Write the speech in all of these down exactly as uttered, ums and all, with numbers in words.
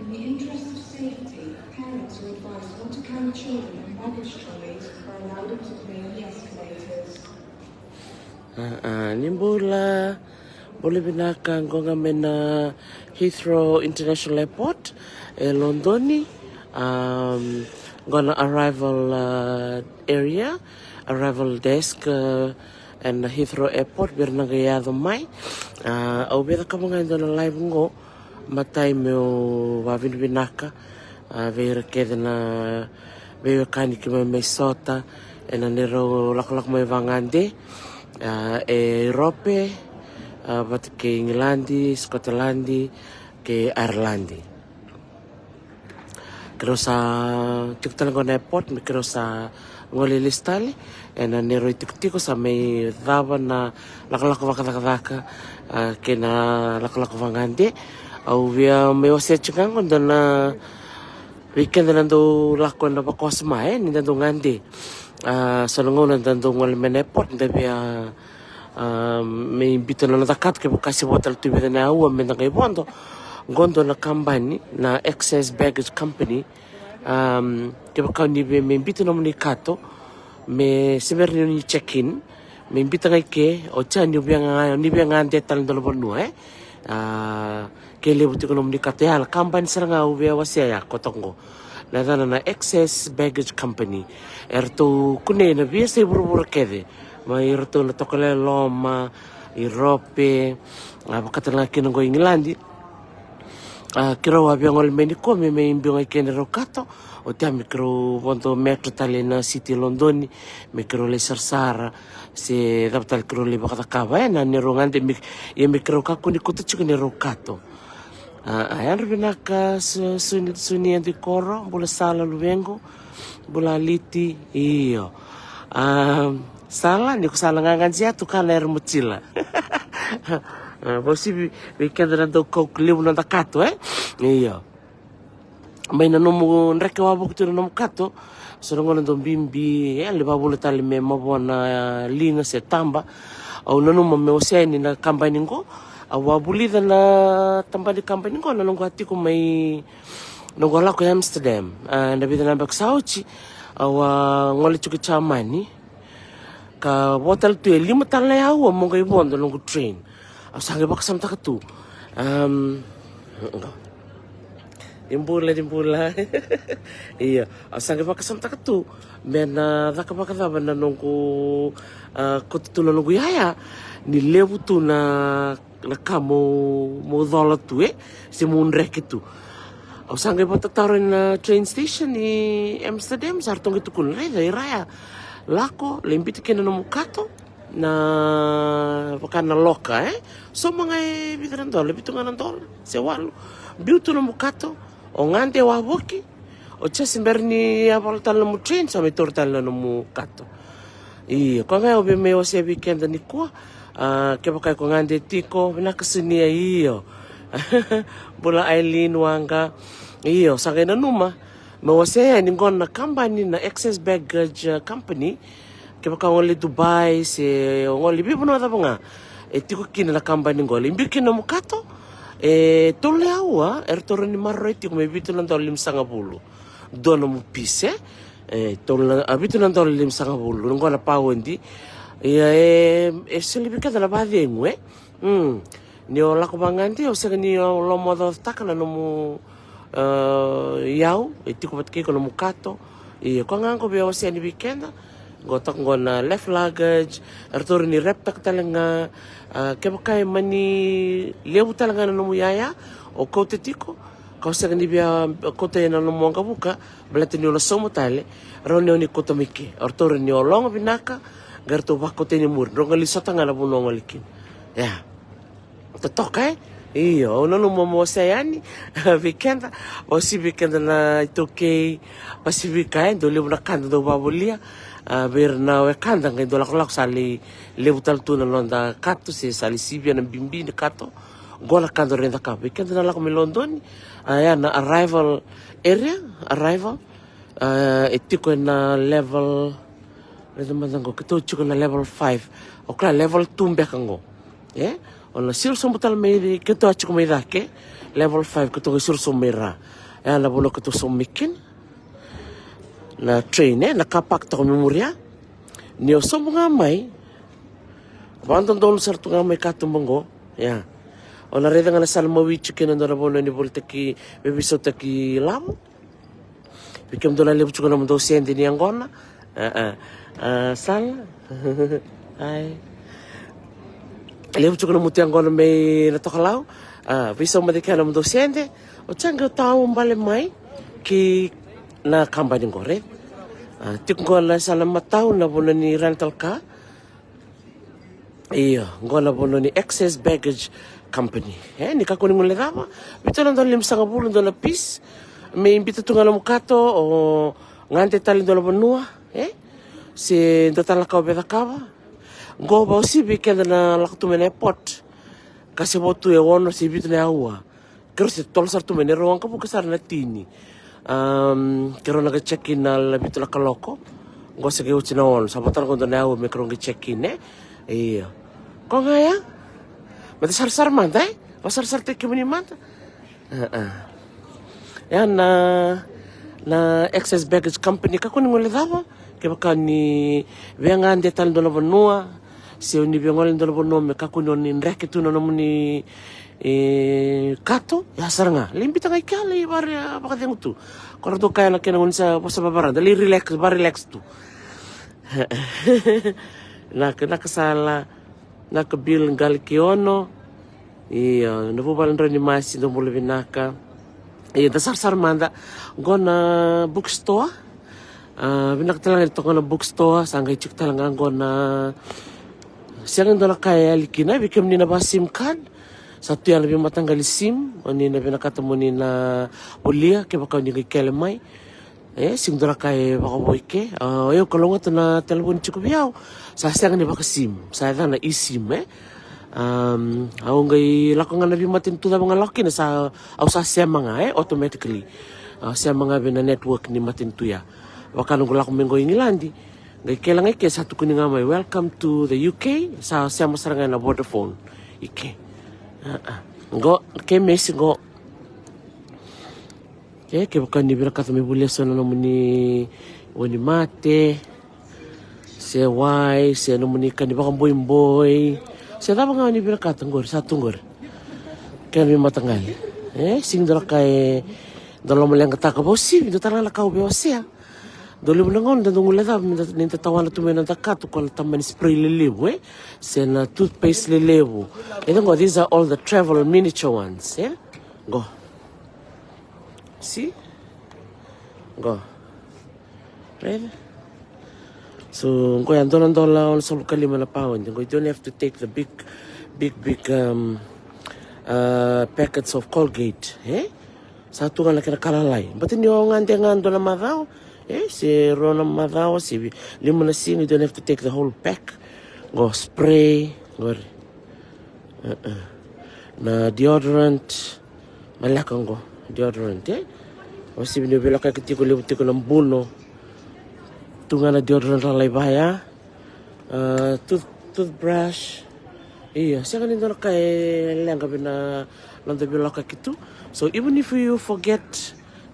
In the interest of safety, parents are advised not to carry children in baggage trolleys or allow them to play on the escalators. Ah, ah, ni bula, bula vinaka, qo ga mai na Heathrow International Airport e Lodoni. Um, qo na arrival, uh, area, arrival desk, uh, ena Heathrow Airport, vei ira na qai yaco mai. Uh, au via cakava ga e dua na live qo, matai meu vavinavinaka, a, vei ira kece na veiwekani keimami mai sota ena neirau lakolako mai vagade, a, e Europe, a, vata kei Igiladi, Scotland kei Ireland. Keirau sa tiko tale qo na airport me keirau sa gole lesu tale ena neirau itikotiko sa mai cava na lakolako vakacakacaka, a, kei na lakolako vagade. Au via mai wasea tiko ga qo dua na, vei keda na dau lako ena vakawasoma, e, ni da dau gade. A, so na gauna da dau gole mai na airport da via, a, mai biuta na noda kato kevaka se vo tale tu e vica na aua me da qai vodo. Qo dua na kabani na Excess Baggage Company. Um, kevaka ni via mai biuta nomuni kato, me se bera ni check in, me biuta ga i ke, oti ya ni via ga, ni via gade tale dua na vanua, e? A, ke levu tiko nomuni kato, ya na kabani sara ga au via wasea ya koto qo. Na yacana na Excess Baggage Company. Eratou kunei na veiyasai vuravura kece, mai iratou na Tokalau e Loma, Europe, a, vaka tale ga kina qo Igiladi. A, keirau a via gole mai nikua me mai biu ga i ke neirau kato. Oti ya me keirau vodo metro tale na city e Lodoni, me keirau lai sarasara se cava tale keirau lai vakacakava, e, na neirau gade, me, ia me keirau kakua ni kauta tiko neirau kato. A, a, yadra vinaka, su, su, Sunia Dikoro, bula Sala luvequ, bula Liti, io. A, Sala, ni ko sa na gagadia, tukana era motila. A, vausivi vei keda na dau kau levu na noda kato, e? Io. Mai na nomu dreke wavoki tu na nomu kato, so na gauna dau bibi, e, levu vula tale me mavoa na liga se taba. Au nanuma me wasea yani na kabani qo. Au a vulica na tabana ni kabani qo na noqu a tiko mai, noqu a lako i Amsterdam, a, na vica na yabaki sa oti. Au a gole tiko i Jamani. Ka vo tale tu e lima tale na aua mo qai vodo noqu train. Au sa qai vakasamataka tu. Am, ni bula, ni bula. Io, au sa qai vakasamataka tu me na caka vakacava na noqu, a, kauta tu na noqu iyaya, ni levu tu na, na ka mo, mo cola tu, e, se mo dreke tu. Au sa qai vakatataro ena train station i Amsterdam, sa ratou qai tukuna, raica, i ra ya, lako, lai biuta kina nomu kato, na, vaka na loka, e? Sauma ga e vica na dola, vitu ga na dola se walu. Biu tu nomu kato, o gade wavoki, oti ya se bera ni yavala tale nomu train, sa mai taura tale na nomu kato. Io, koya ga au via mai wasea vei keda nikua. A, kevaka iko gade tiko, vinaka Sunia, io. Bula Aileen Waqa. Io, sa qai nanuma me wasea yani qo na kabani na Excess Baggage, uh, Company. Kevaka o gole Dubai se o gole veivanua cava ga e tiko kina na kabani qo, lai biu kina nomu kato, e tolu na aua, eratou rawa ni maroroi tiko me vitu na dola limasagavulu. Dua nomu pise, e tolu na, a, vitu na dola limasagavulu, qo na paodi. Ia, e, e soli vei keda na vacegu, e. Mm. Ni o lako vagade, o sega ni o lomacotaka na nomu, a, iyau e tiko vata kei iko, nomu kato. Ia, koya ga qo via wasea yani vei keda. Qo toka qo na left luggage, eratou rawa ni wrap-taka tale ga. A, kevaka e mani levu tale ga na nomu iyaya o kauta tiko, ka o sega ni via kauta ena nomu waqavuka, baleta ni o na sauma tale, rawa ni o ni kauta mai ke. Eratou rawa ni o logo vinaka, qai ratou vakauta yani muri, drau qai lai sota ga na vanua o gole kina. Ia. Totoka, e? Io, au nanuma mo wasea yani vei keda, vausivi vei keda na iTaukei Pasifika, e, dau levu na ka da dau vavolia, a, vei ira na wekada qai dau lakolako sa lai levu tale tu na noda kato se sa lai sivia na bibi ni kato. Qo na ka dau raica ka vei keda na lako mai Lodoni, a, ya na arrival area, arrival, a, e tiko ena level, raica mada qo, keitou tiko na level five. O kila level two beka qo. E? O na siro sobu tale mai, keitou a tiko mai cake. Level five, keitou qai suru sobu mai ra. Ya na vanua keitou sobu mai kina. Na train, e, na car park toka mai muri ya. Ni o sobu ga mai, vakadodonu sara tu ga mai katuba qo. Ya. O na raica ga na sala mawi tiko kina, dua na vanua ni volitaki, veisautaki lavo. Vei kemudou na levu tiko na nomudou sede ni yaqona. A, a, a, sala. Ai. Levu tiko na mutu yaqona mai na tokalau. A, veisau mada kina na nomudou sede. O cagi o tau bale mai ki na kabani qo, right? A, tiko qo na sala matau, na vanua ni rental car. Io, qo na vanua ni Access Baggage Company. E, ni kakua ni guilecava, vitu na dua na limasagavulu, dua na piece. Me biuta tu ga nomu kato, o gade tale dua na vanua, e? Se dua tale na ka o via cakava. Qo vakauasivi keda na lako tu mai na airport. Ka se vo tu e ono se vitu na aua. Keirau se totolo sara tu mai, na rau waqavuka sara na tini. Am, keirau na qai check in na vitu na kaloko. Qo se qai oti na ono, sa vo tale qo dua na aua me keirau qai check in, e? Io. Ko ga ya? Meda sarasara mada, e? Vakasarasarataki kemuni mada. A, a. Ya na, na Access Baggage Company, kakua ni guilecava. Kevaka ni via gade tale dua na vanua, se o ni via gole dua na vanua me kakua ni o ni dreke tu na nomuni, e, kato, ya sara ga. Lai biuta ga i kea, lai vare, a, vakacegu tu. Ko ratou kaya na kena gone sa vosa vavarada, lai relax, va relax tu. Naka, naka sala. Naka Bill Galiki Ono. Io, na vuvale drau ni masi, dou bula vinaka. Io, da sarasara mada. Qo na bookstore. A, vinaka tale ga ni toka na bookstore, sa qai tiko tale ga qo na, sega ni dua na ka e yali kina, vei kemuni na va sim card. Sa tu ya na veimataqali sim, o ni na vinakata mo ni na volia, kevaka o ni qai kele mai. E, sega dua na ka e vakavoui ke. A, o yau ka lougata na talevoni tiko vei au. Sa sega ni vakasim, sa yacana eSIM, e. Am, au qai lako ga na veimatanitu cava ga lako kina, sa, au sa sema ga, e, automatically. A, sema ga vei na network ni matanitu ya. Vaka noqu lako mai qo i Igiladi. Qai kele ga i ke sa tukuni ga mai, "Welcome to the U K." Sa sema sara ga na Vodafone i ke. A, a. Qo, kemesi qo. Ke, kevaka ni vinakata me volia so na nomuni wainimate, se wai, se nomuni ka ni vakaboiboi, se cava ga ni vinakata qori, sa tu qori. Kena veimataqali. E, sega dua na ka e da lomaleqataka, vakauasivi dua tale ga na ka au via wasea. Dau levu na gauna da dau guilecava ni da, ni da tawana tu mai na noda kato ko na tabana ni spray lelevu, e? Se na toothpaste lelevu. E qo, these are all the travel miniature ones, e? Qo. See? Qo. Right? So, qo ya dua na dola onosagavulu ka lima na pound. Qo, you don't have to take the big, big, big, um, uh, packets of Colgate, e? Sa tu ga na kena ka lalai. But ni o gade ga dua na macawa, e, se rua na macawa, se vi-, lima na siga, you don't have to take the whole pack. Qo spray, qori. Uh-uh. Na deodorant, maleka qo, deodorant, e? O sivi ni o veilakoyaki tiko, levu tiko na buno. Tu ga na deodorant lalai vaya. A, tooth-, toothbrush. Ia, sega ni dua na ka e leqa vei na noda veilakoyaki tu. So even if you forget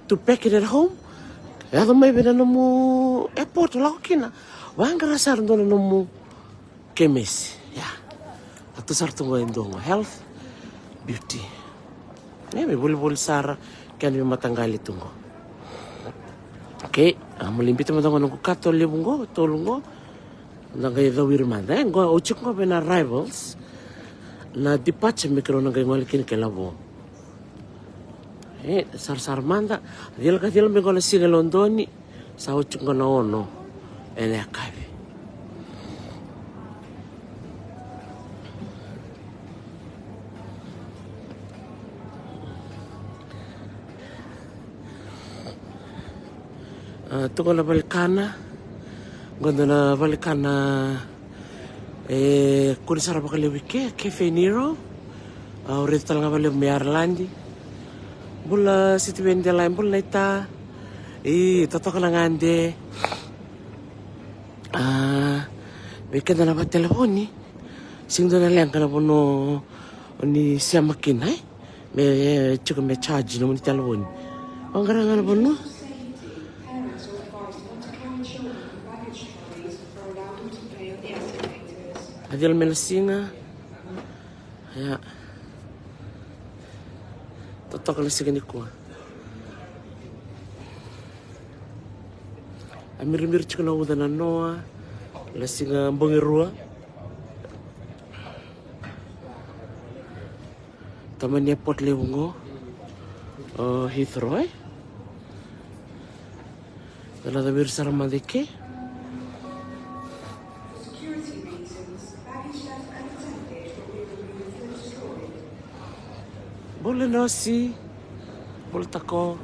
to pack it at home, yaco mai vei na nomu airport lako kina, vaqara sara dua na nomu kemesi. Ia. A tu sara tu qo e dua qo, health, beauty. E, me volivoli sara, kena veimataqali tu qo. Okay, a, mo lai biuta mada qo noqu kato levu qo, tolu qo. Da qai cawiri mada, e, qo, au tiko qo vei na arrivals. Na departure me keirau na qai gole kina ke lavo. E, sarasara mada, cila ka cila me qo na siga e Lodoni. Sa oti qo na ono ena yakavi. A, tu qo na vale ni kana. Qo dua na vale ni kana. E kune sara vakalevu i ke, Cafe Nero. Au raica tale ga vakalevu mai Ireland. Bula Sitiveni Delai, bula naita. I totoka na gade. A, vei keda na vatelevoni, sega dua na leqa na vanua o ni sema kina, e? Me tiko me charge nomuni talevoni. Vaqara ga na vanua. A cila me na siga. Ia. Totoka na siga nikua. A mirimiri tiko na uca na noa. Na siga bogi rua. Tamani airport levu qo o Heathrow, e? Dou na caviri sara mada i ke. Bula Nosi. Bula Tako.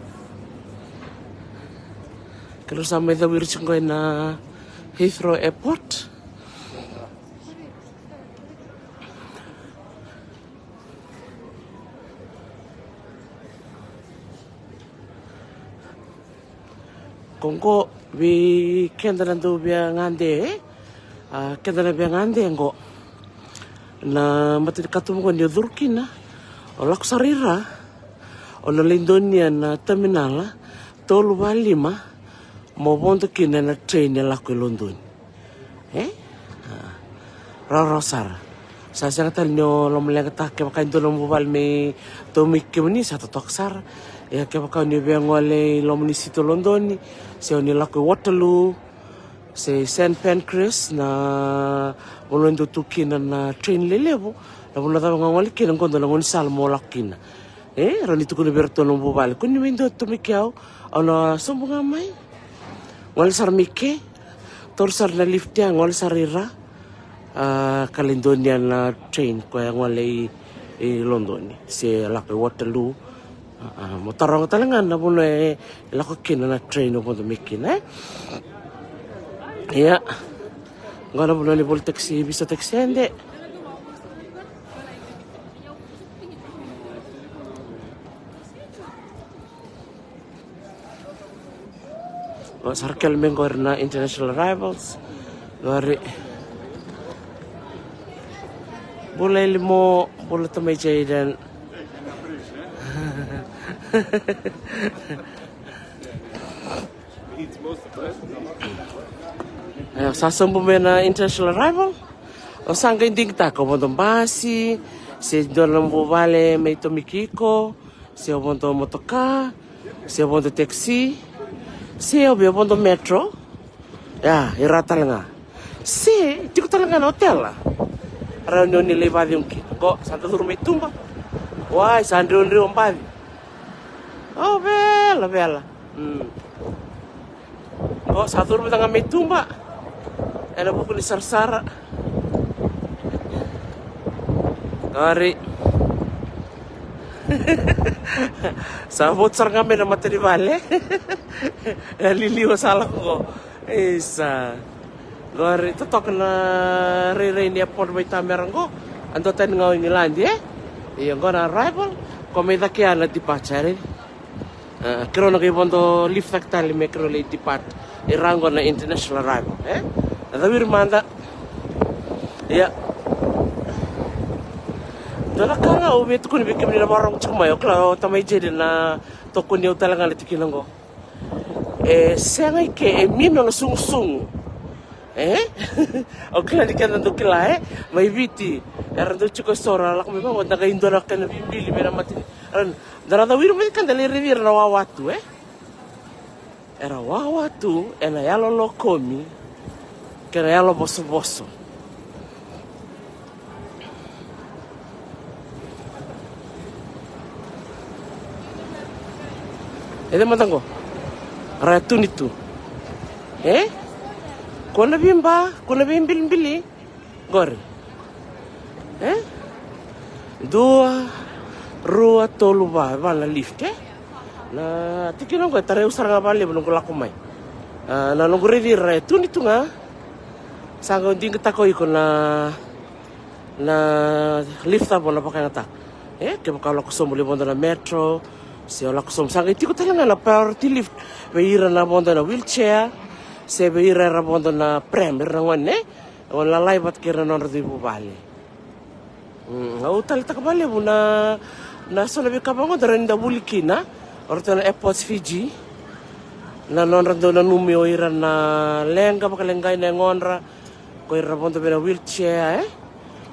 Keirau sa mai caviri tiko qo ena Heathrow Airport. Ko qo vei keda na dau via gade, e? A, keda na via gade qo. Na mata ni katuba qo ni o curu kina, o lako sara i ra, o na lai donia na taminala tolu va lima, mo vodo kina na train e lako i Lodoni. E? A, rawarawa sara. Sa sega tale ni o lomaleqataka kevaka e dua na nomu vuvale me tomiki kemuni, sa totoka sara. Ia kevaka o ni via gole i loma ni siti o Lodoni, se o ni lako i Waterloo, se Saint Pancras, na vanua e dau tu kina na train lelevu, na vanua cava ga o gole kina, qo dua na gaunisala mo lako kina. E, rawa ni tukuna vei iratou na nomu vuvale, kua ni mai dua tomiki au, au na sobu ga mai. Gole sara mai ke, taura sara na lift ya, gole sara i ra. A, ka lai donia na train koya gole i, i Lodoni, se lako i Waterloo. A, a, mo taroga tale ga na vanua e, e lako kina na train o vodo mai kina, e? Ia. Qo na vanua ni voli taxi, Visa Taxi ede. O, sa ra kele mai qori na international arrivals. Qori. Bula Ilimo, bula tamai Jaden. E, sa sobu mai na international arrival. O sa qai digitaka o vodo basi, se dua na nomu vuvale me tomiki iko, se o vodo motoka, se o vodo taxi, se o via vodo metro. Ia, i ra tale ga. Se tiko tale ga na otela. Rawa ni o ni lai vacegu kina. Qo, sa da curu mai tuba. Wai, sa driwadriwa baci. O, vela, vela. Mm. Qo, sa curu mada ga mai tuba. Ena vuku ni sarasara. Qori. Sa votu sara ga mai na mata ni vale. E liliwa sala qo. Isa. Qori totoka na rairai ni airport mai Tamera qo. A dua tani ga o Igiladi, e? Ia qo na arrival. Ko mai cake ya na departure, e? A, keirau na qai vodo lift cake tale me keirau lai depart. I ra qo na international arrival, e? Na caviri mada. Ia. Dua na ka ga au via tukuna vei kemuni na vakarorogo tiko mai, o kila o tamai Jade na tokoni au tale ga na tikina qo. E sega i ke, e mino na sugusugu. E? Au kila ni keda dau kila, e? Mai Viti, era dau tiko e so ra lako mai vaqo, da qai dua na kena bibili me na mati. Era, da na cawiri mai keda lai raici ira na wawa tu, e? Era wawa tu ena yalo lokomi kei na yalo vosovoso. E cei mada qo? Ra tuni tu. E? Ko na veiba, ko na veibilibili. Qori. E? Dua, rua, tolu, va, va na lift, e? Na tikina qo e tarai au sara ga valevu noqu lako mai. A, na noqu raici ira e tuni tu ga. Sa qai digitaka o iko na, na lift cava o na vakayagataka. E, kevaka o lako sobu lai vodo na metro, se o lako sobu, sa qai tiko tale ga na priority lift vei ira na vodo na wheelchair, se vei ira era vodo na pram, ira na gone, e? O lalai vata kei ira na nodra cei vuvale. Mm, au taleitaka valevu na Na so na veika vaqo da rawa ni da vuli kina o ratou na Airports Fiji. Na nodra dau nanumi o ira na leqa vakaleqai na yagodra, ko ira vodo vei na wheelchair, e?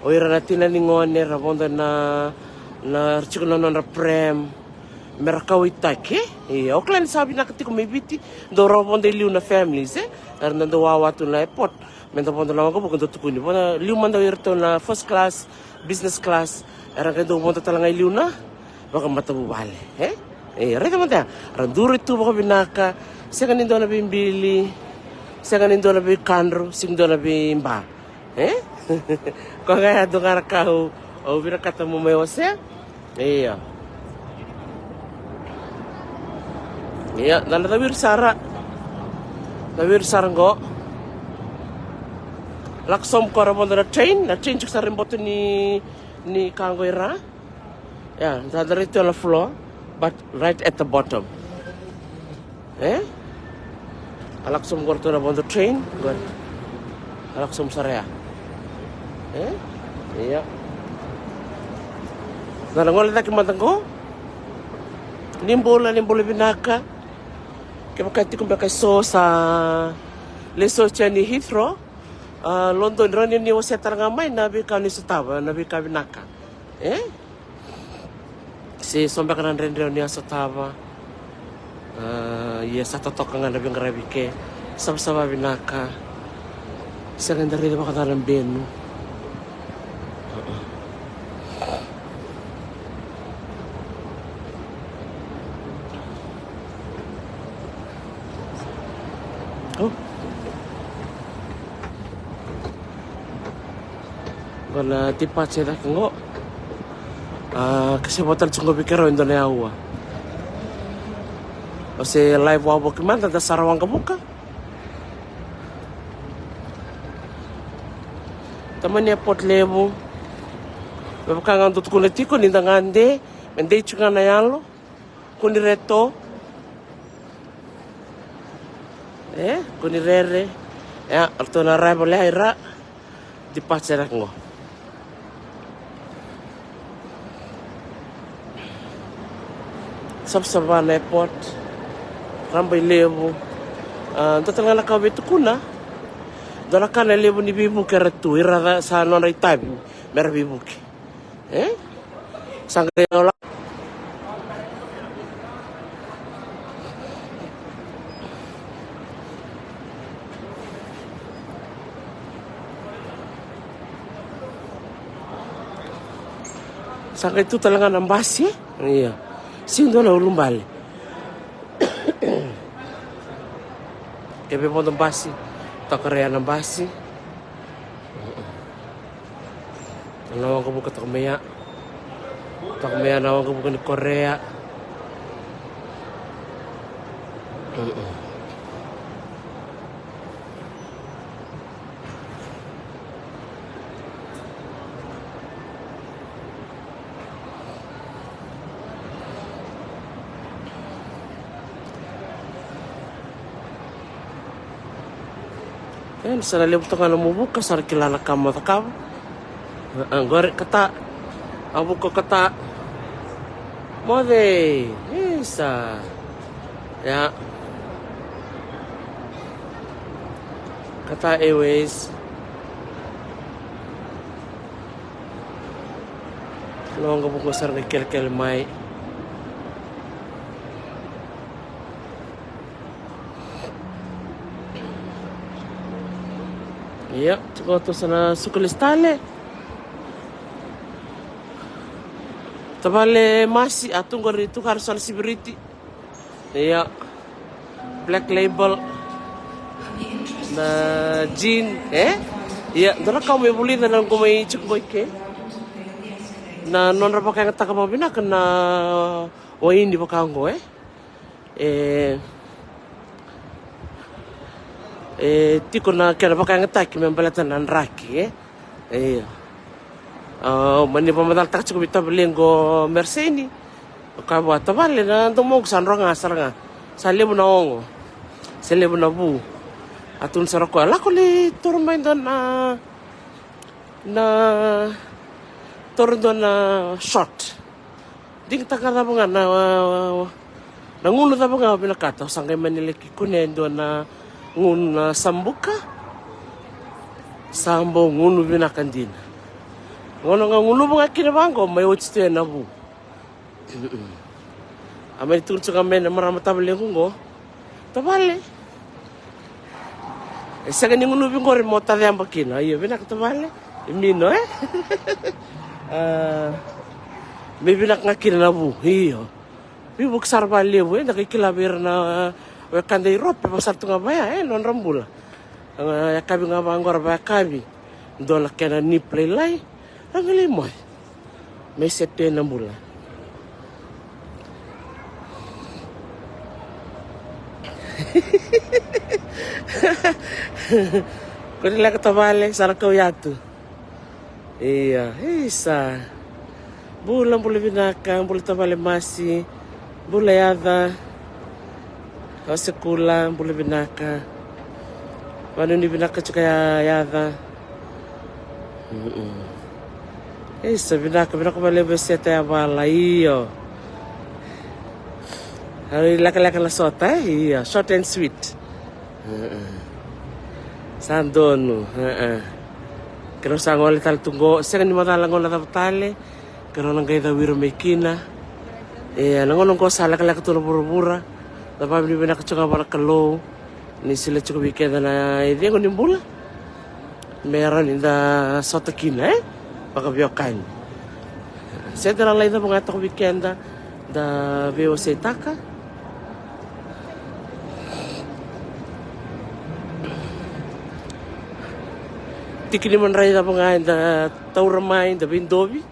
O ira na tina ni gone ra vodo na, na ra tiko na nodra pram. Me ra kauwaitaki, e? Ia, o kila ni sa vinaka tiko mai Viti, dau rawa vodo i liu na families, e? Era dau wawa tu na airport. Me da vodo na waqavuka dau tukuni. Vodo liu mada o iratou na first class, business class. Era qai dau vodo tale ga i liu na vakamatavuvale, e? E, raica mada ya. Ra duri tu vakavinaka. Sega ni dua na veibili. Sega ni dua na veikadru. Sega ni dua na veiba. E? Koya ga ya dua ga na ka au, au vinakata mo mai wasea. Ia. Ia, da na cawiri sara. Cawiri sara qo. Lako sobu ko ra vodo na train, na train tiko sara i boto ni, ni ka qo i ra. Ia, da, da right on the floor, but right at the bottom. E? A lako sobu qo ratou na vodo train, qori. A lako sobu sara ya. E? Ia. Da na gole cake mada qo. Ni bula, ni bula vinaka. Kevaka tiko beka eso sa lesu oti yani Heathrow, a, Lodoni, rawa ni ni wasea tale ga mai na veika ni sotava, na veika vinaka. E? Se so beka na dredre o ni a sotava. A, ia sa totoka ga na veiqaravi ke. Savasava vinaka. Sega ni da raica vakaca na benu. Qo na departure cake qo. A, ka se vo tale tiko qo vei keirau e dua na aua. O se live wavoki mada da sa ra waqavuka. Tamani airport levu. Me vaka ga dau tukuna tiko ni da gade, me dei tiko ga na yalo. Kua ni rere. E, kua ni rere. Ia, ratou na arrival ya i ra. Departure cake qo. Savasava na airport. Raba i levu. A, dua tale ga na ka au via tukuna. Dua na ka na levu ni veivuke era tu, ira sa nodra itavi me ra veivuke. E? Sa qai ola. Sa qai tu tale ga na basi, e? Ia. Sega dua na ulubale. Ke vei vodo basi, toka rai na basi. Na waqavuka toka mai ya. Toka mai ya na waqavuka ni Korea. E, ni sa na levu toka ga na muvuka, sa ra kila na ka mo cakava. A, a, qori, Qatar. A vuka o Qatar. Moce. Isa. Ia. Qatar Airways. Na waqavuka sa ra qai kelekele mai. Ia, tiko tu sa na suka lesu tale. Tavale Masi, a tu qori tu kara sa na siviti. Ia. Black Label. Na jean, e? Ia, dua na ka au mai vulica na qo mai tiko qo i ke. Na nodra vakayagataka vakavinaka na waini vaka qo, e? E, e tiko na kena vakayagataki me baleta na draki, e? Io. A, mani vakamacalataka tiko vei tavale qo Merseni. Ka vua tavale na domoqu sa dro ga sara ga. Sa levu na ogo. Sa levu na vu. A tukuna sara o koya, lako lai toro mai dua na, na, toro dua na shot. Digitaka cava ga na, na gunu cava ga o vinakata, o sa qai mani laki kunea e dua na gunu na sabuka. Sa bau gunu vinaka dina. Gauna ga gunuva ga kina vaqo, mai oti tu ena vu. A mani tukuna tu ga mai na marama tavalequ qo. Tavale. E sega ni gunuvi qori mo taceba kina. Io, vinaka tavale. E mino, e? A, me vinaka ga kina na vu. Io. Veivuke sara valevu, e, da qai kila vei ira na wekada i Rope, va sara tu ga vaya, e, nodra bula. A, yakavi ga vaqora vayakavi. Dua na kena nip lailai. Ra qai lai moce. Me sete na bula. Ko ni leka tavale, sa ra kau yatu. Ia, isa. Bula, bula vinaka, bula tavale Masi. Bula yaca. Ose Kula, bula vinaka. Vanuni vinaka tiko ya, yaca. Mm-mm. Isa, vinaka, vinaka valevu e seta ya vala, io. Ai, lekaleka na sota, e? Io, short and sweet. Mm-mm. Sa donu, mm-mm. Keirau sa gole tale tu qo, sega ni macala qo na cava tale. Keirau na qai cau ira mai kina. E, na gauna qo sa lekaleka tu na vuravura. Da vavinavinaka tiko ga vua na Kalou. Ni solia tiko vei keda na icegu ni bula. Me rawa ni da sota kina, e? Vakaveiwekani. Se da lalai cava ga e toka vei keda, da veiwaseitaka. Tiki ni madrai cava ga eda taura mai, da veidovi.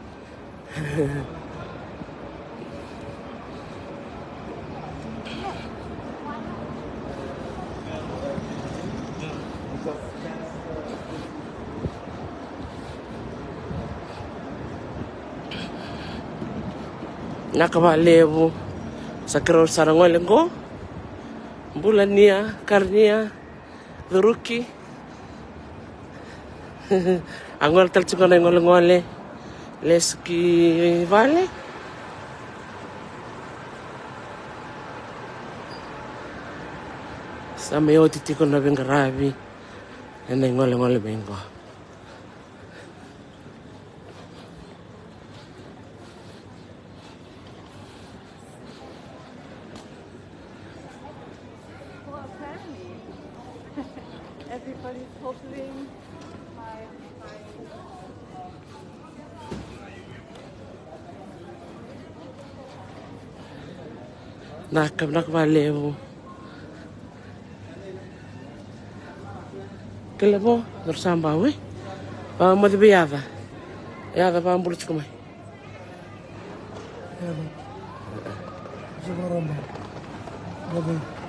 Vinaka vakalevu. Sa keirau sa na gole qo. Bula Nia, Karinia, Curuki. A gole tale tiko na igolegole. Lesu ki vale. Sa mai oti tiko na veiqaravi ena igolegole mai qo. Everybody's holding my, my Vinaka, vinaka vakalevu. Kele vo, dou sa bau, e? Vakamoce vei Yaca. Yaca, vakabula tiko mai.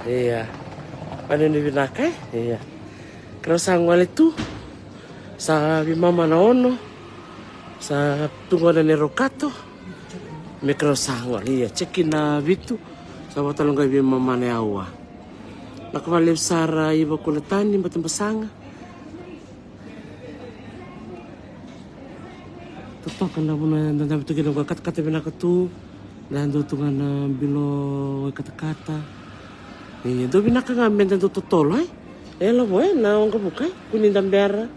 Ia. Vanuni vinaka, e? Ia. Keirau sa gole tu. Sa veimama na ono. Sa tu qo na neirau kato. Me keirau sa gole, ia, check in na vitu. Sa vakatale qo e veimama na aua. Vinaka vakalevu sara, Iva Kunatani, Batibasaga. Totoka na vanua eda dave tu kina qo, katakata vinaka tu. Da dau tu ga na bilo katakata. Ia, dau vinaka ga meda dau totolo, e? E lavo, e? Na waqavuka, e? Kua ni da bera.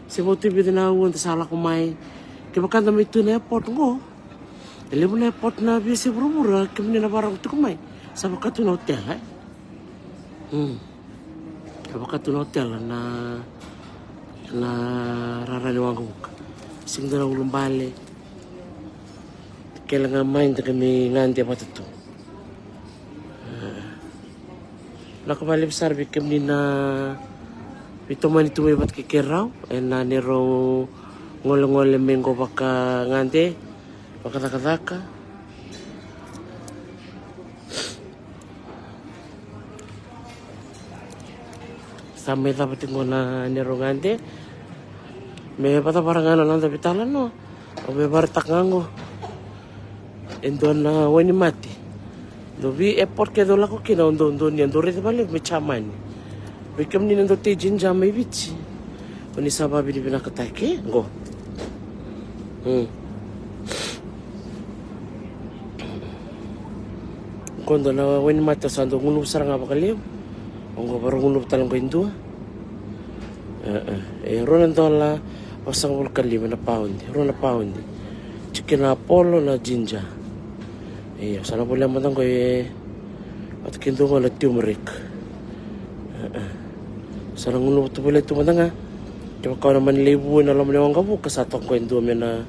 Se vo tu e vica na aua da sa lako mai. Kevaka da mai tu na airport qo. E levu na airport na veiyasai vuravura, kemuni na vakarorogo tiko mai. Sa vaka tu na hotel, e? Hmm. Sa vaka tu na hotel na, na rara ni waqavuka. Sega ni dua na ulubale. Kele ga mai da qai mai gade vata tu. Vinaka vakalevu sara vei kemuni na veitomani tu mai vata kei keirau ena neirau golegole mai qo vakagade, vakacakacaka. Sa mai cava tiko na neirau gade. Me vacavara ga na noda veitalanoa. Au via vakaraitaka ga qo e dua na wainimate. Dau vei airport kece au lako kina, au dau, dau ni, au dau raica vakalevu mai Jamani. Vei kemuni na dau tei jinja mai Viti, o ni sa vakavinavinakataki qo. Hmm. Dua na wainimate au sa dau gunuva sara ga vakalevu. Oqo vakarau gunuva tale oqo e dua. E, e, e rua na dola vasagavulu ka lima na pauni, rua na pauni. Tikina apolo na ginger. Ia, sa na volia mada oqo e vata kei dua oqo na turmeric. E, e. Sa na gunuva tu volia tu mada ga. Kevaka o na mani lai vu ena loma ni waqavuka sa toka oqo e dua me na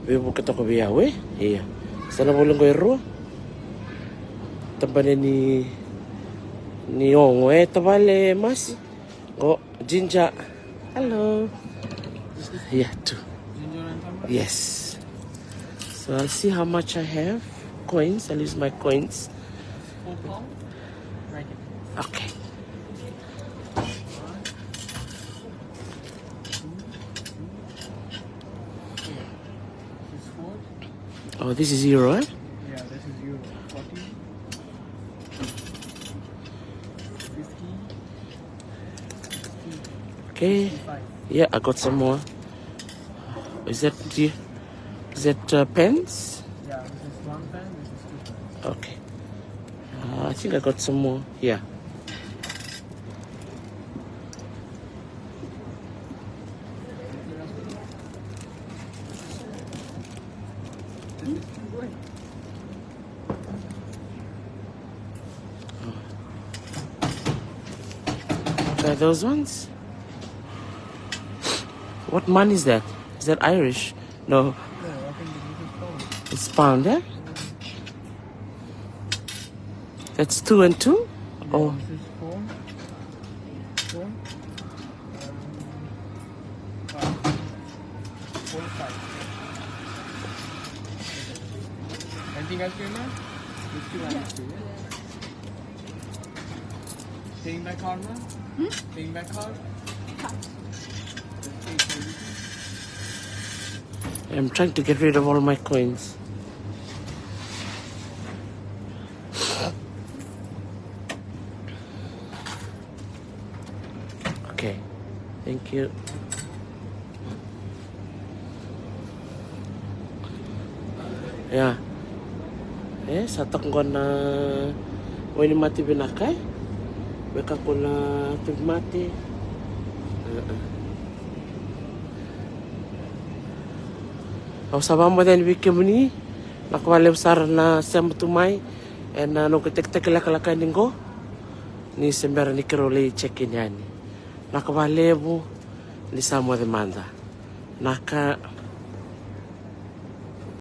veivuke toka vei au, e? Ia. Sa na volia oqo e rua. Tabana ni, ni oqo, e, tavale Masi. Go, ginger. Hello. Yeah, two. Yes. So I'll see how much I have. Coins. I'll use my coins. Okay. Oh, this is euro, eh? Yeah, this is euro. Forty, fifty, sixty, sixty-five. Okay. Yeah, I got some more. Is that the, is that, uh, pence? Yeah, this is one pen, this is two pens. Okay. Uh, I think I got some more. Yeah. Try those ones. What money is that? Is that Irish? No. It's pound, eh? That's two and two? Oh. This is four. Four. Um, five. Four, five. Anything else, Prima? Just two and two, yeah? Paying by card, ma'am? Hmm? Paying by card? Card. I'm trying to get rid of all my coins. Okay. Thank you. Ia. E, sa toka qo na wainimate vinaka, e? Me kakua na tauvimate. Au sa vakamoce yani vei kemuni. Vinaka vakalevu sara na sema tu mai ena noqu tekiteki lekaleka yani qo. Ni se bera ni keirau lai check in yani. Vinaka vakalevu ni sa moce mada. Vinaka.